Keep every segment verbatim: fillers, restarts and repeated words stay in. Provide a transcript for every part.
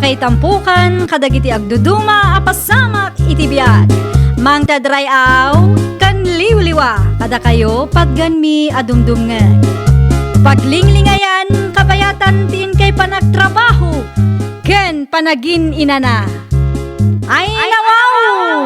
Itampukan kadagiti agduduma a pasamak iti biag. Mangted ray-aw ken liwliwa kadakayo patgenmi a dumdumngeg. Paglinglingayan, kabayatan ti inkay panagtrabaho ken panagin-inana. Ay, nawaw!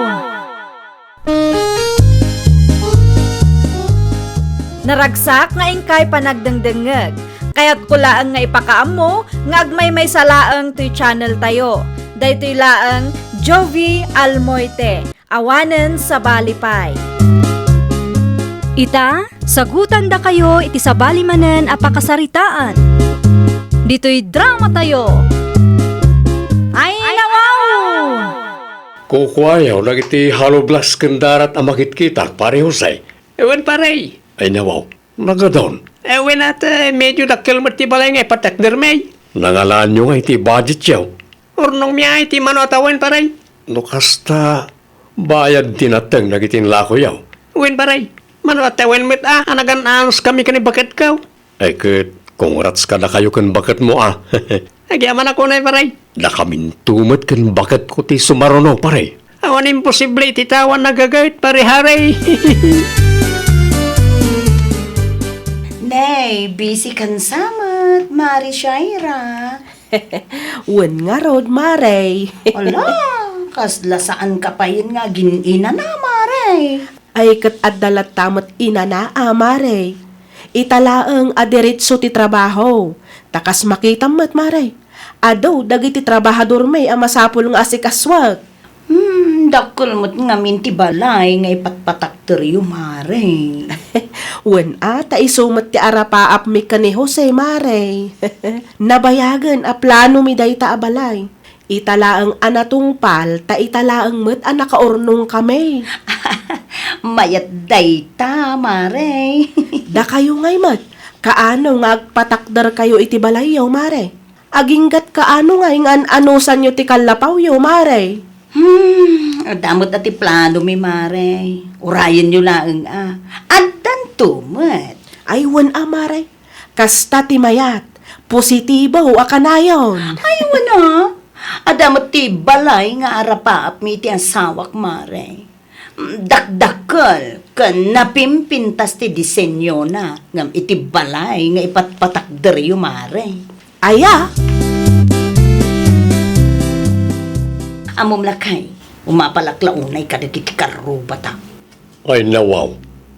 Naragsak nga inkay panagdengdengngeg. Kayatko laeng nga ipakaammo nga agmaymaysa laeng toy channel tayo. Daytoy laeng Jovie Almoite, awanen sabali pay. Ita, sagutandakayo iti sabali manen a pakasaritaan. Ditoy drama tayo. Ay, nawaw! Kukuayo dagiti haloblas ken darat a makitkitak, Pare Jose. Wen, pare. Ay, nawaw. Nagadon. Eh, wen, at, eh, medyo dakkel met ti balay nga ipatakdermi. Nangalaanyo nga iti budgetyo? Urnongmi a iti mano a tawen, pare. No kasta, bayad ti nateng dagiti inlakoyo. Wen, pare. Mano a tawen met a, a nagan-anos kami ken ni baketko. Ay ket, congrats kadakayo ken baketmo a. Agyamanak unay, pare. Dakaminto met ken baketko ti sumaruno, pare. Awan imposible iti tao a nagaget, pare Harry. Nay, busy kan sa met, Mari Shaira. Wen ngarud, Mare. Ala, kasla saan ka payen nga agin-inana, Mare. Ay, ket adda latta met inana a, Mare. Ita laeng a diretso ti trabaho. Ta kas makitam met, Mare, adu dagiti trabahadormi a masapul nga asikasuek. Hmm, dakkel met ngamin ti balay nga ipatpatakderyo, Mare. Wen a, ta isu met ti arapaapmi ken ni Jose, Mare. Nabayagen a planomi dayta a balay. Ita laeng a natungpal, ta ita laeng met a nakaurnongkami. Mayat dayta, Mare. Dakayo ngay met, kaano nga agpatakderkayo iti balayyo, Mare? Agingga't kaano ngay nga an-anosanyo ti kallapawyo, Mare? Hmm, adda met a ti planomi, Mare. Urayenyo laeng a. Addanto met. Ay, wen a, Mare. Kasta ti mayat. Positibo a kanayon. Ay, wen a. Adda met ti balay nga arapaapmi iti asawak, Mare. Dakdakkel ken napimpintas ti disenyona ngem iti balay nga ipatpatakderyo, Mare. Aya? Ammom lakay, umapalak la unay kadagiti karrubata. Ay, nawaw.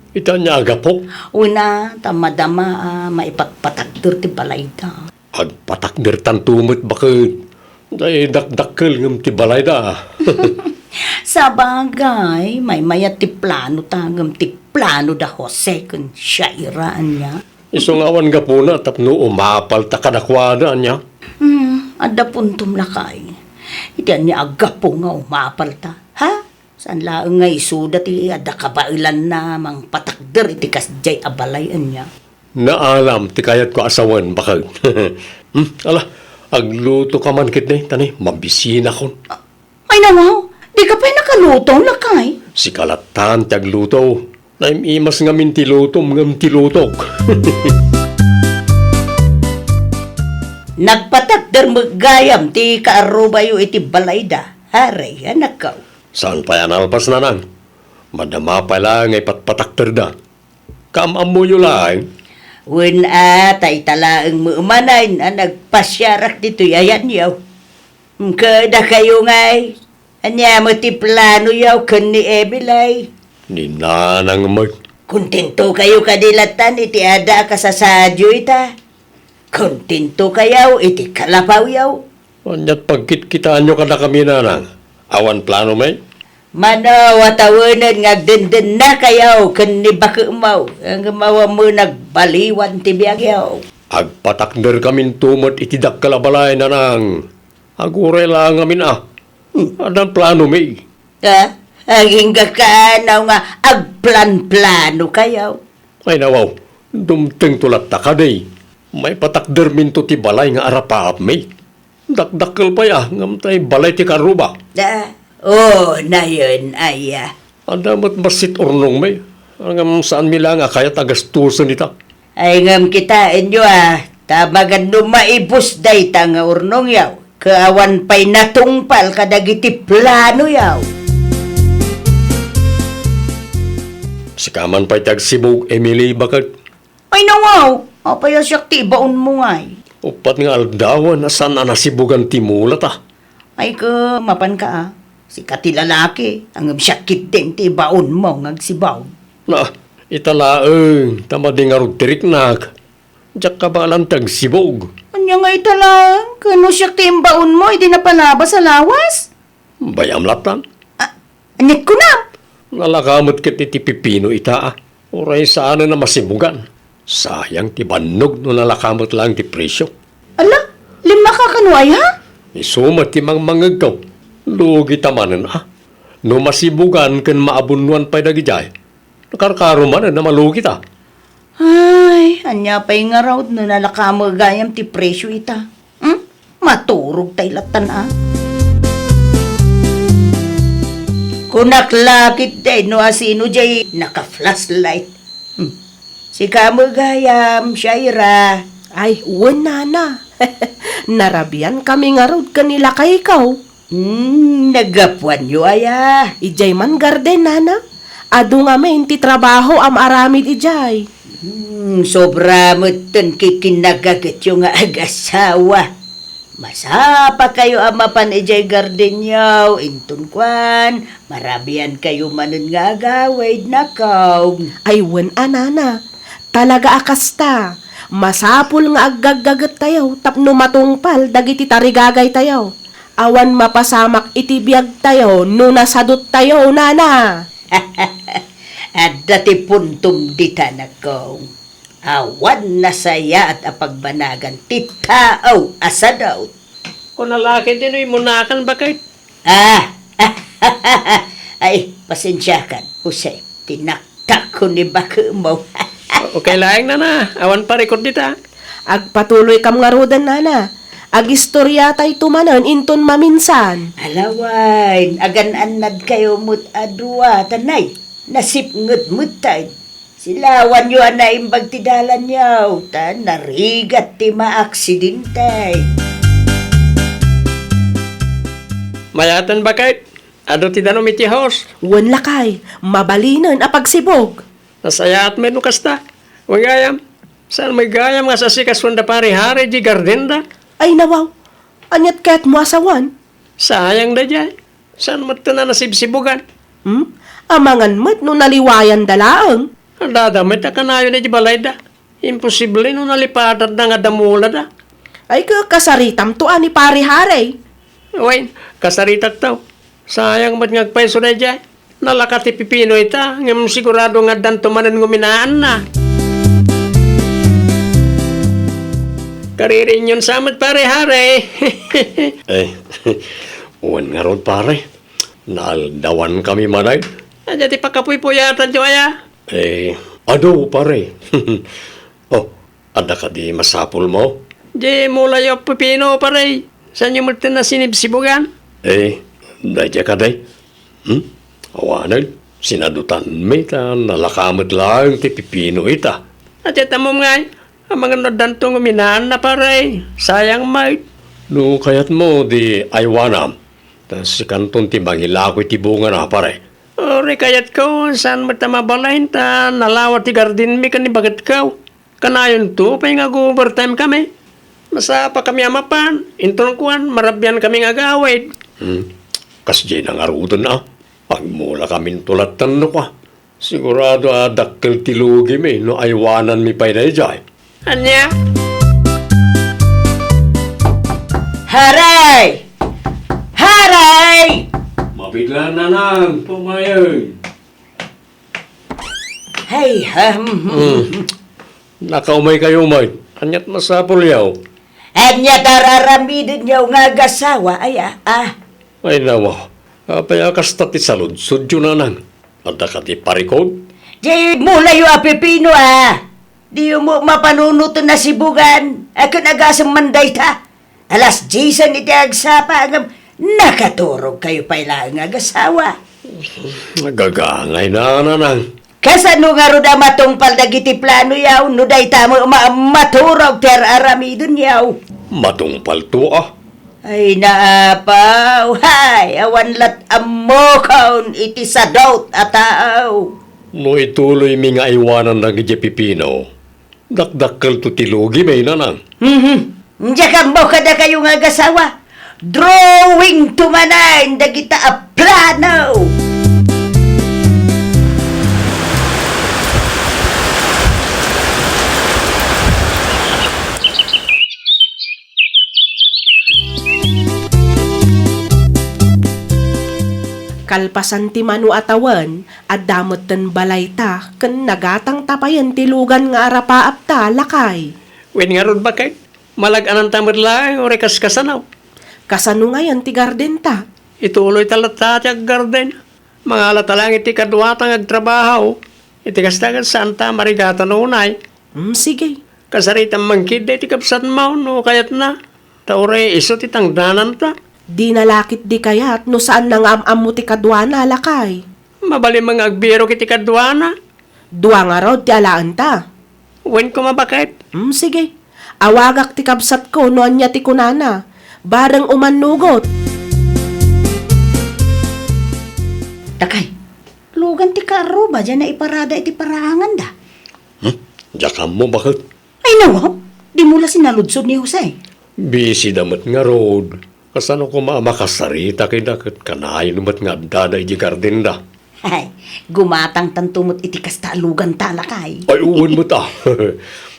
Ita ania a gapu? Wen a, ta madama a maipatpatakder ti balayda. Agpatakdertanto met baket. Tay dakdakkel ngem ti balayda. Sabagay, maymayat ti planota ngem ti plano da Jose ken Shaira ania. Isu nga awan gapuna tapno umapalta kadakuada ania. Hmm, adda puntom lakay. Iti ania a gapu nga umapalta, ha? Saan laeng nga isuda ti adda kabaelanna mangpatakder iti kasdiay a balay ania? Naalam ti kayatko a sawen, baket. Hmm, ala, aglutoka man ketdi, ta ni, mabisinakon. Ay, nawaw, dika pay nakaluto, lakay. Sika lattan ti agluto. Naim-imas ngamin ti lutom ngem ti lutok. Nagpatakder met gayam ti kaarrubayo iti balayda, Haray, anakko. Saan pay a nalpas, nanang? Madama pay laeng nga ipatpatakderda. Kaam-ammoyo laeng? Wen a, ta ita laeng met manen a nagpasiarak ditoy ayanyo. Ket dakayo ngay, ania met ti planoyo ken ni Emily? Ni nanang met. Kontentokayo kadi lattan iti adda a kasasaadyo ita? Kontentokayo iti kalapawyo? Ania't pagkitkitaanyo kadakami, nanang? Awan planomi? Mano a tawenen nga agdendennakayo ken ni baketmo, ngem awan met nagbaliwan ti biagyo. Agpatakderkaminto met iti dakkel a balay, nanang. Aguray laeng ngamin a. Hmm. Addan planomi. Ha? Agingga kaano nga agplanplanokayo? Ay, nawaw, dumtengto latta kadi. Maipatakderminto ti balay nga arapaapmi. Dakdakkel pay a, ngem tay balay ti kaarruba. Ah, o, nayon, aya. Adda met bassit urnongmi. Ngem saanmi laeng a kayat a gastosen ita. Ay, ngem kitaenyo a, ta maganno maibus dayta nga urnongyo. Ket awan pay natungpal kadagiti planoyo. Sika man pay ti agsibug, Emily, baket? Ay, nawaw! Apay a siak ti ibaonmo ngay? Uppat nga aldawen a saan a nasibugan ti mulata. Ay, ket mapanka a. Sika ti lalaki, ngem siak ketdin ti ibaonmo nga agsibug. Na, ita laeng, ta madi ngarud ti riknak. Diak kabaelan ti agsibug. Ania nga ita laeng? Ket no siak ti imbaonmo, idi napalabas a lawas? Bayam latta. Ah, aniat kunam? Nalaka met ket iti pipino ita, a. Uray saanen a masibugan. Sayang ti bannog no nalaka met laeng ti presio. Ala, limmaka kano aya? Isu met ti mangmangngegko. Lugi ta manen, a. No masibugan ken maabunnuan pay dagijay, nakarkaro manen a malugita. Ay, ania pay ngarud no nalaka met gayam ti presio ita? Hmm? Maturog tay lattan a. Kunak la ketdi no asino jay naka-flashlight. Hmm. Sika met gayam, Shaira. Ay, wen, nana. Narabian kami ngarud ken ni lakayko. Hmm, naggapuanyo aya? Idiay man garden, nana. Adu ngamin ti trabaho a maaramid idiay. Hmm, sobra metten ti kinagagetyo nga agasawa. Masapakayo a mapan idiay gardenyo, inton kuan, marabiankayo manen nga agawid, nakaw. Ay, wen a, nana. Talaga a kasta. Masapul nga aggaggagettayo tapno matungpal dagiti tarigagaytayo. Awan mapasamak iti biagtayo no nasaduttayo, nana. Adda ti puntom dita, nakaw. Awan nasayaat a pagbanagan ti tao a sadut. Kuna la ketdi no immunakan, baket? Ah! Ay, pasensiakan, Jose. Tinaktakko ni bakemo. Okay laeng, nana. Awan parikut dita. Agpatuloykam ngaruden, nana. Agistoriatayto manen inton maminsan. Ala wen, agan-annadkayo met a dua, ta nay, nasipnget metten. Silawanyo a naimbag ti dalanyo, ta narigat ti maaksidente. Mayaten, baket. Adu ti danum iti hose. Wen, lakay, mabalinen a pagsibug. Nasayaat met no kasta. Wen gayam, saan met gayam nga asikasoen da Pari Harry di gardenda? Ay, nawaw. Aniat kayatmo a sawen? Sayang daydiay. Saan met ti nasibsibugan? Hmm? Amangan met no naliwayanda laeng. Adda met a kanayon iti balayda. Imposible no nalipatatda nga damulada. Ay, ka-, kasaritamto a ni Pari Harry. Wen, kasaritakto. Sayang met nga agpayso daydiay. Nalaka ti pipino ita, ngem sigurado nga addanto manen nga uminaanna. Kaririinyon sa met, Pare Harry. Eh, wen ngarud, pare. Naaldawan kami manen. Adda ti pakapuypuyatanyo aya? Eh, adu, pare. Oh, adda kadi masapulmo? Di mulayo a pipino, pare. Saanyo met ti nasinibsibugan? Eh, daydiay kadi? Hmm? Awanen, sinadutanmi ta nalaka met laeng ti pipino ita. Adda ti ammom ngay, amangan no addanto nga uminaanna, pare. Sayang met. No kayatmo, di aywanam. Ta sikanton ti mangilako iti bungana, pare. Uray kayatko, saan met a mabalin ta nalawa ti gardenmi ken ni baketko. Kanayonto pay nga ag-overtime kami. Masapakami a mapan, inton kuan, marabian kami nga agawid. Hmm. Kasdiay na ngaruden a. Agmula kaminto latta no kua. Sigurado a dakkel ti lugimi no aywananmi pay daydiay. Ania? Haray! Haray! Mabigla, nanang, pumayeng. Hay, ha, hmm. Hmm. Nakaumay kayo, umay. Aniat masapulyo? Aniat ar-aramidenyo nga agasawa, aya, ah. Ay, nawa. Apay a kasta ti saludsodyo, nanang? Adda kadi parikut? Di mulayo a pipino, ah. Diyo mo mapanunoten a sibugan. Akin agasem man dayta. Alas diesen iti agsapa, ngem nakaturog kayo pay laeng nga agasawa. Agagangay na, nanang. Kasano ngarud a matungpal dagiti planoyo, no dayta met ma-, maturog ti ar-aramidenyo? Matungpalto, a. Ay, naapaw! Hay, awan lat ammokon iti sadot a tao! No ituloymi nga aywanan dagiti pipino, dakdakkelto ti lugimi, nanang. Mhm. Diak ammo kadakayo nga agasawa. Drawing to manen dagita a plano! Kalpasan ti mano a tawen, adda metten balayta ken nagatangta payen ti lugan nga arapaapta, lakay. Wen ngarud, baket, malag-ananta met laeng uray kaskasano. Kasano ngayen ti gardenta? Ituloyta latta ti aggarden. Mangalata laeng iti kaduata nga agtrabaho. Iti kasta, ket saanta marigatan unay. Mm, sige. Kasaritam man ketdi iti kabsatmo no kayatna. Ta uray isu ti tangdananta. Dina la ketdi kayat no saanna nga am-ammo ti kaduana, lakay. Mabalin man nga agbirok iti kaduana. Dua ngarud ti alaenta. Wen koma, baket. Mm, sige. Awagak ti kabsatko no ania ti kunana. Bareng umannugot. Lakay, lugan ti kaarruba diay naiparada iti paraanganda. Hmm? Diak ammo, baket. Ay, nawaw, dimo la sinaludsod ni Jose. Bisida met ngarud. Kasano koma a makasarita kayda ket kanayon met nga addada idiay gardenda? Ay, gumatangtanto met iti kasta a luganta, lakay. Ay, wen met a.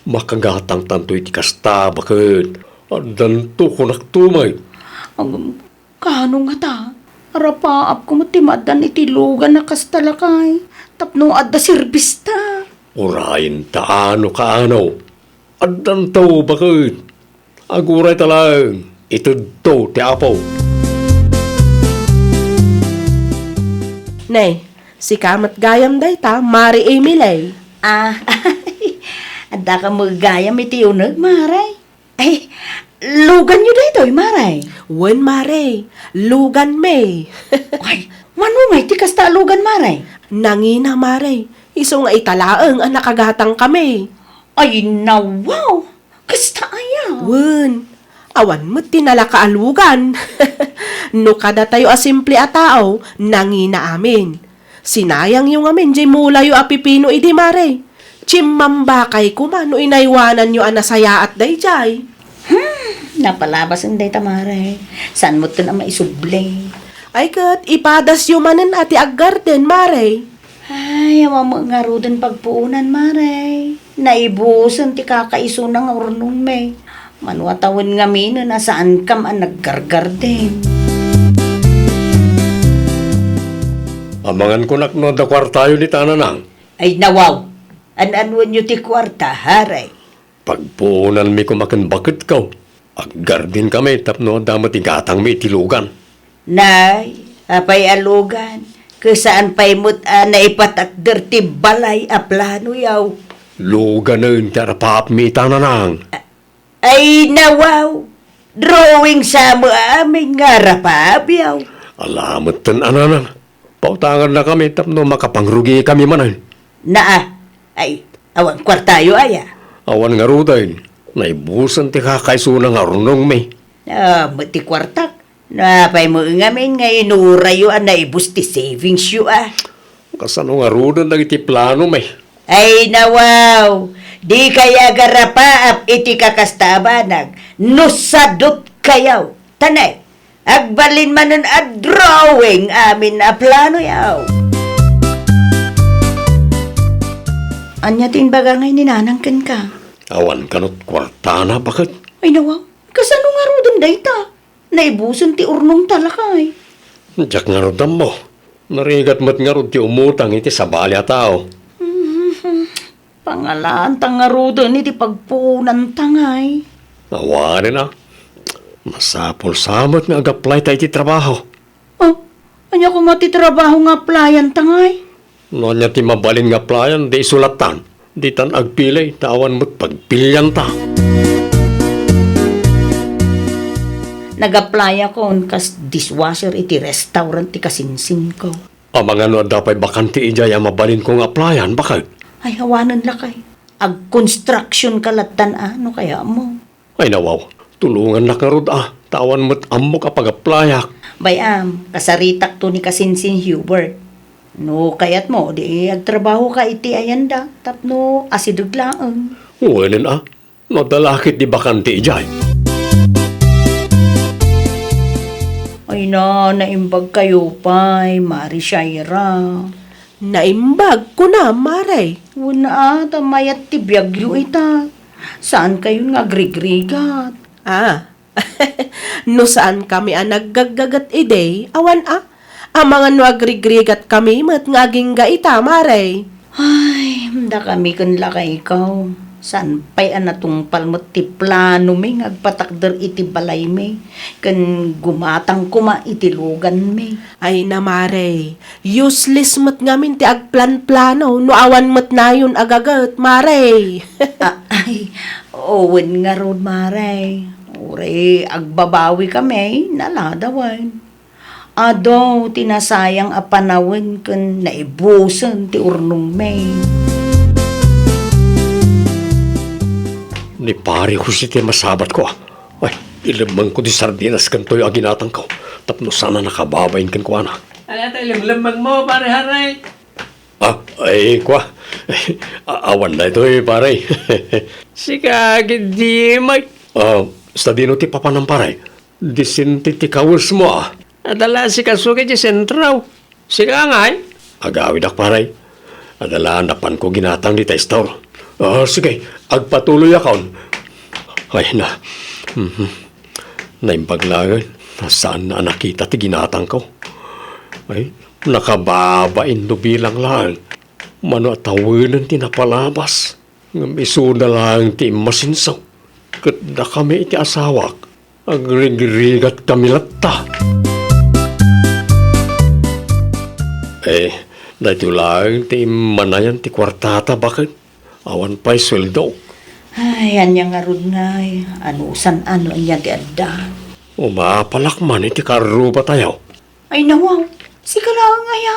Makagatangtanto iti kasta, baket. Addanto, kunakto met. Agam, kano ngata? Arapaapko met ti maaddan iti lugan a kasta, lakay. Tapno adda serbista. Urayenta no kaano. Addanto, baket. Agurayta laeng, itedto ti Apo. Ne, sika met gayam dayta, Mare Emily. Ah, addaka met gayam iti uneg, Mare. Ay, luganyo daytoy, Mare? Wen, Mare, luganmi. Ay, mano ngay ti kasta a lugan, Mare? Nangina, Mare. Isu nga ita laeng a nakagatangkami. Ay, nawaw! Kasta aya? Wen, awan met ti nalaka a lugan. No kadatayo a simple a tao, nangina amin. Sinayangyo ngamin diay mulayo a pipino idi, Mare. Chimmambakay koma no inaywananyo a nasayaat daydiay. Hmm, napalabasen dayta, Mare. Saan metten a maisubli? Ay ket, ipadasyo manen a ti aggarden, Mare. Ay, awan met ngaruden pagpuonan, Mare. Naibusen ti kakaisuna nga urnongmi. Mano a tawen ngaminen a saankam a naggargarden. Amangan kunak no adda kuartayo dita, Nanang. Ay, nawaw. An-anuenyo ti kuarta, Mare? Pagpuonanmi koma ken baketko. Aggardenkami tapno adda met igatangmi iti lugan. Nay, apay a lugan? Ket saan pay met a naipatakder ti balay a planoyo? Luganen ti arapaapmi ita, Nanang. A-, ay, nawaw! Drawing sa met amin nga arapaapyo. Ala metten a, Nanang. Pautangannakami tapno makapangrugikami manen. Naa, ay, awan kuartayo aya? Awan ngaruden. Naibusen ti kakaisuna nga urnongmi. Ah, met ti kuartak. Napay met ngamin nga inurayo a naibus ti savingsyo a? Kasano ngaruden dagiti planomi? Ay, nawaw! Dikay agarapaap iti kakasta a banag no sadutkayo. Ta ne, agbalin manen a drawing amin a planoyo. Ania ti imbaga ngay ni Nanang kenka? Awan kano kuartana, baket. Ay, nawaw, kasano ngaruden dayta? Naibusen ti urnongta, lakay. Diak ngarud ammo. Narigat met ngarud ti umutang iti sabali a tao. Mhm. Pangalaanta ngaruden iti pagpuonanta, ngay. Awanen a. Masapul sa met nga agaplayta iti trabaho. Oh, ania koma ti trabaho nga aplayanta, ngay? No ania ti mabalin nga applayan, di isu lattan. Ditan agpili, ta awan met pagpilianta. Nag-applyakon kas dishwasher iti restaurant ti kasinsinko. Amangan no adda pay bakante idiay a mabalinko nga applyan, baket? Ay, awanen lakay. Agkonstruksionka lattan a, no kayatmo. Ay, nawaw, tulongannak ngarud a. Ta awan met ammok a pag-applyak. Bay-am, kasaritakto ni Kasinsin Hubert. No kayatmo, di agtrabahoka iti ayanda, tapno asideg laeng. Wenen a, no adda la ket di bakante idiay. Ay na, naimbagkayo pay, Mari Shaira. Naimbag, kunam, Mare. Wen a, ta mayat ti biagyo ita. Saankayon nga agrigrigat. Ah, no saankami a naggaggaget idi, awan a. Amangan no agrigrigatkami met nga agingga ita, Mare. Ay, dakami ken lakaykaw. Saan pay a natungpal met ti planomi nga agpatakder iti balaymi, ken gumatang koma iti luganmi. Ay na, Mare, useless met ngamin ti agplanplano no awan met nayon a gaget, Mare. Ah, ay, wen ngarud, Mare. Uray agbabawikami, naladawen. Adu ti nasayang a panawen ken naibusen ti urnongmi. Ni Pare Jose ti masabatko, a. Ay, ilemmengko ti sardinas ken toyo a ginatangko, tapno saan a nakababain kenkuana. Ala, ta ilemmengmo, Pare Haray. Ah, ay, kua. A-, awan daytoy, pare. Sika, giddi, Mike. Ah, sadino ti papanam, pare? Disente ti kawesmo, a. Adala, sika, sugi ti sentro. Sika, ngay? Agawidak, pare. Adala, napanko ginatang dita istor. Ah, sige, agpatuloyakon. Ay, na. Mhm. Naimbag laeng, saan a nakita ti ginatangko. Ay, nakababain no bilang laeng. Mano a tawenen ti napalabas. Ngem isuda laeng ti immasinso. Ket dakami iti asawak, agrigrigatkami latta. Eh, daytoy laeng ti immanayan ti kuartata, baket. Awan pay sueldok. Ay, ania ngarud ngay? Anusan a no ania ti adda? Umapalak man iti karrubatayo. Ay, nawaw. Sika laeng aya?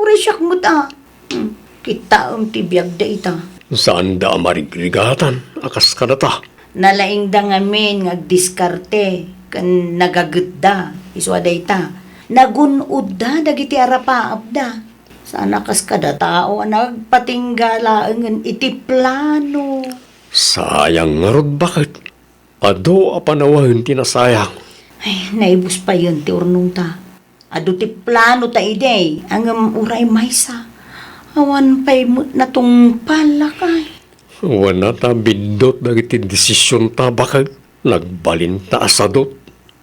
Uray siak met a. Hmm, kitaem ti biag dayta. Saanda a marigrigatan a kas kadata. Nalaingda ngamin nga agdiskarte ken nagagetda. Isu a dayta, nagun-odda dagiti arapaapda. Saan a kas kada tao a nagpatingga laengen iti plano. Sayang ngarud, baket. Adu a panawen ti nasayang. Ay, naibus payen ti urnongta. Adu ti planota idi, ngem uray maysa. Awan pay met natungpal, lakay. Wen a ta biddut dagiti desisionta, baket. Nagbalinta a sadut.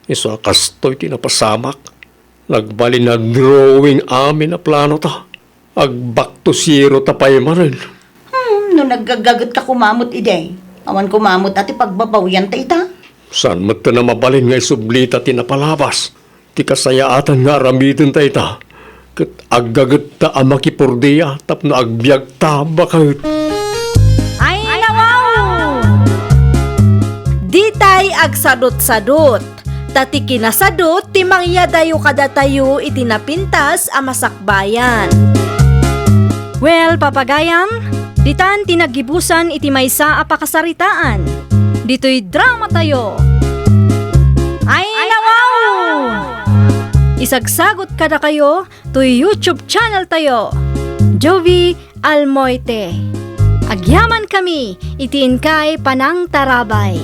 Isu a kastoy ti napasamak. Nagbalin a drawing amin a planota. Ag-back to zero ta pay manen. Hmm, no naggaggagetka koma met idi, awan koma met a ti pagbabawianta ita. Saan met a mabalin nga isublita ti napalabas? Ti kasayaatan nga aramidenta ita, ket aggagetta a makipordia tapno agbiagta, baket. Ay, nawaw! Ditay agsadutsadut, ta ti kinasadut ti mangyadayo kadatayo iti napintas a masakbayan. Well, papagayam, ditan ti naggibusan iti maysa a pakasaritaan. Ditoy dramatayo. Ay, nawaw! Isagsagut kadakayo toy YouTube channel tayo, Jovi Almoite. Agyamankami iti inkay panangtarabay.